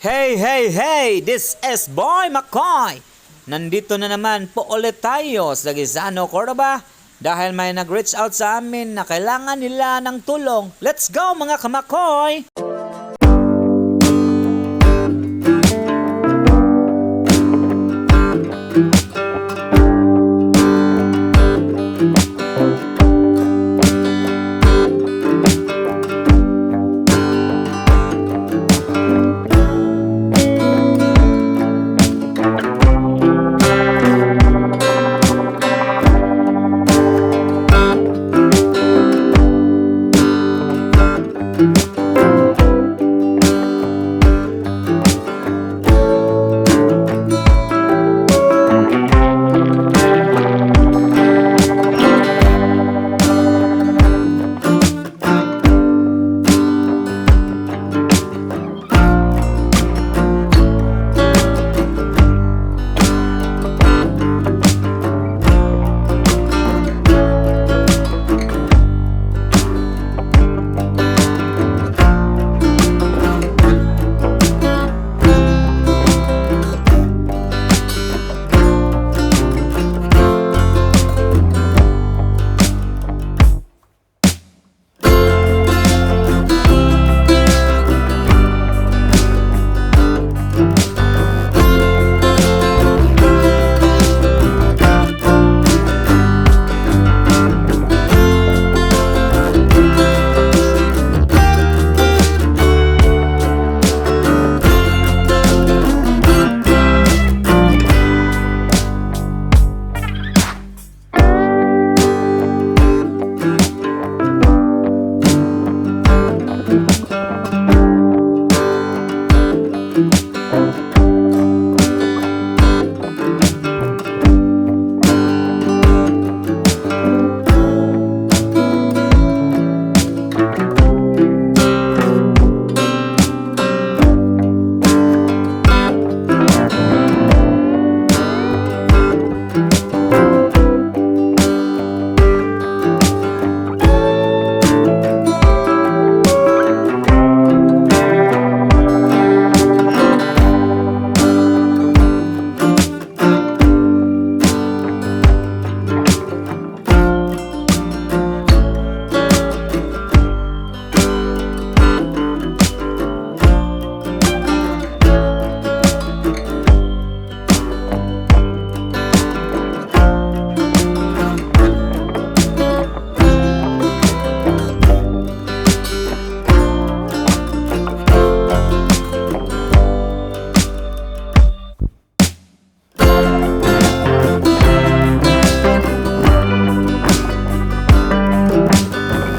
Hey, hey, hey! This is Boy McCoy! Nandito na naman po ulit tayo sa Gaisano, Cordova dahil may nag-reach out sa amin na kailangan nila ng tulong. Let's go, mga kamakoy!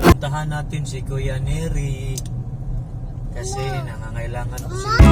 Puntahan natin si Kuya Neri kasi nangangailangan ko sila.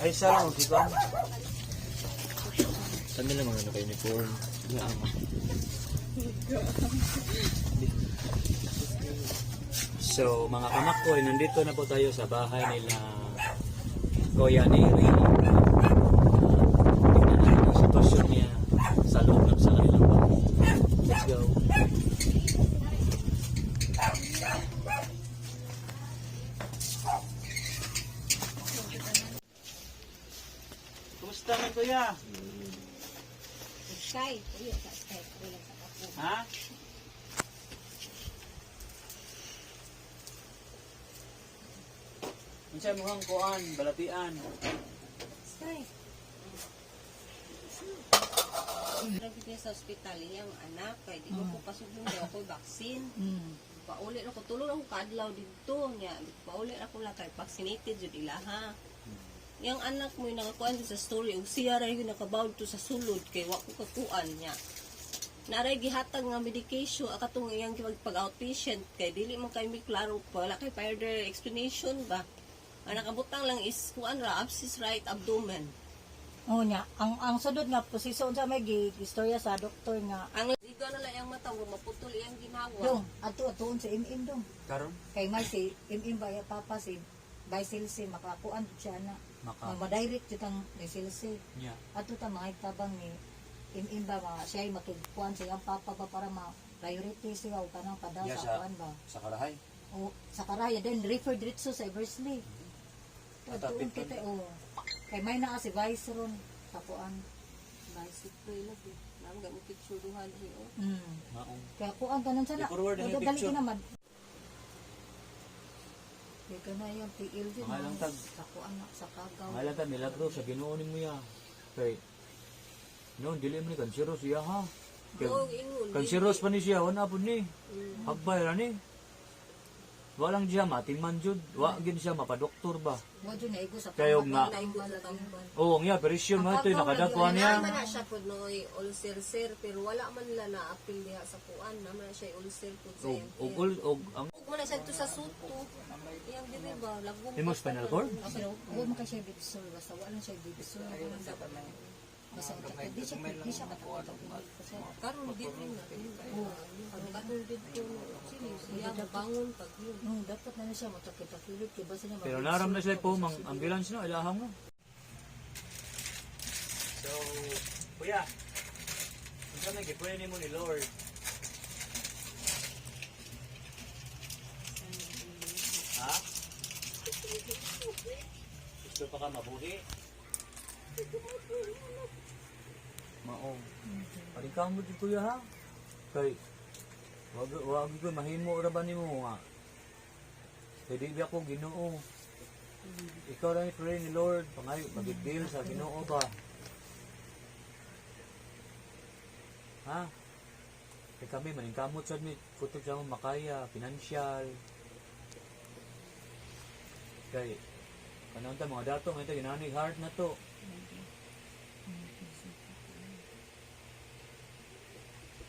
Ay, sa lang, di ba? Saan nila mga naka-uniform? So, mga kamakoy, nandito na po tayo sa bahay nila Kuya Neri. Tingnan natin ang sitwasyon niya sa loob ng sa kanilang bahay. Let's go. Kumusta man, Kuya? Sky, uy, sa sky, uy, sa kapo. Ha? Unsa imong kuan, balatian? Sky. Grabe niya sa ospital iyang anak kay di ko pasugdon daw ako vaccine. Pauli ra ko, tulog ako kaadlaw didto nya. Pauli ra ko lang kay vaccinated jud ilaha. Yang anak mo yung nakakuan sa story ug siya ra yung nakabawd to sa sulod kay wa ko kakuan niya. Naray gihatag nga medication akatong iyang pag outpatient kay dili man kay mi klaro, wala kay further explanation ba. Ang nakabutang lang is kuan ra, abscess right abdomen. Oo niya, ang sunod nga proseso unsa may gi istorya sa doktor nga Ang ligo na lang iyang mata, ug maputol iyang ginawa. dong adto atuon si MM dong. Karon? Kay may si MM ba ya papa si Baisilsi makakuan jud siya na. Maka. Ma-direct jud ang Baisilsi. Nya. Adto ta mga tabang ni MM ba mga siya ay makigkuan sa iyang papa ba para ma priority siya o kanang padal Yeah, sa kuan ba. Sa karahay. O sa karaya then refer diretso sa Eversley. Atapit Atuon kita o kay may naa si Vice ron sa kuan. Bicycle lagi. Nang mo picture duha diri oh. Maong. Kaya kuan kanon sana. I-forward na yung Dali picture. ka naman. Di ka na yung PL din. Mga lang tag. Sa kuan na, sa kagaw. Mahal ta milagro sa Ginoo nimo ya. Kay noon dili man ni kansero siya ha. Kay Oo, ingon. kanseros pa ni siya, wala po ni. Hagbay ra ni. Walang siya matiman jud, wa gid siya mapadoktor ba. Wa jud naigo sa Kayo nga. Naigo sa tamban. Oo, nga operasyon man ito nakadagkuan niya. Naman na siya po noy ulcer sir, pero wala man la na-appeal diha sa kuan, naman na siya ulcer po sa Og iyang og og, og ang Ug man na siya to sa suto. Iyang diri ba lagom. imo spinal cord? Pero wa man kay siya bibsor. Basta wa lang siya bibsor. Basta di siya di siya katakot. Kasi Karon diri na. Oo. Karon dito sini siya bangon pag yun. no, dapat na na siya matakit-takilid kay basta niya Pero naram na sila po mang ambulance no ilahang mo. So, kuya, unsa may gipray nimo ni Lord? Ha? Gusto pa ka mabuhi? Mao. Parikang mo jud kuya ha. Kay wag wag ko mahimo ra ba nimo nga. Kay di ba ako Ginoo. Ikaw lang i-pray ni Lord, pangayo magigbil sa Ginoo ba. Ha? Kay kami maningkamot sad mi kutob sa among makaya, financial. Kay kanang ta mga dato may ta ginanig heart na to.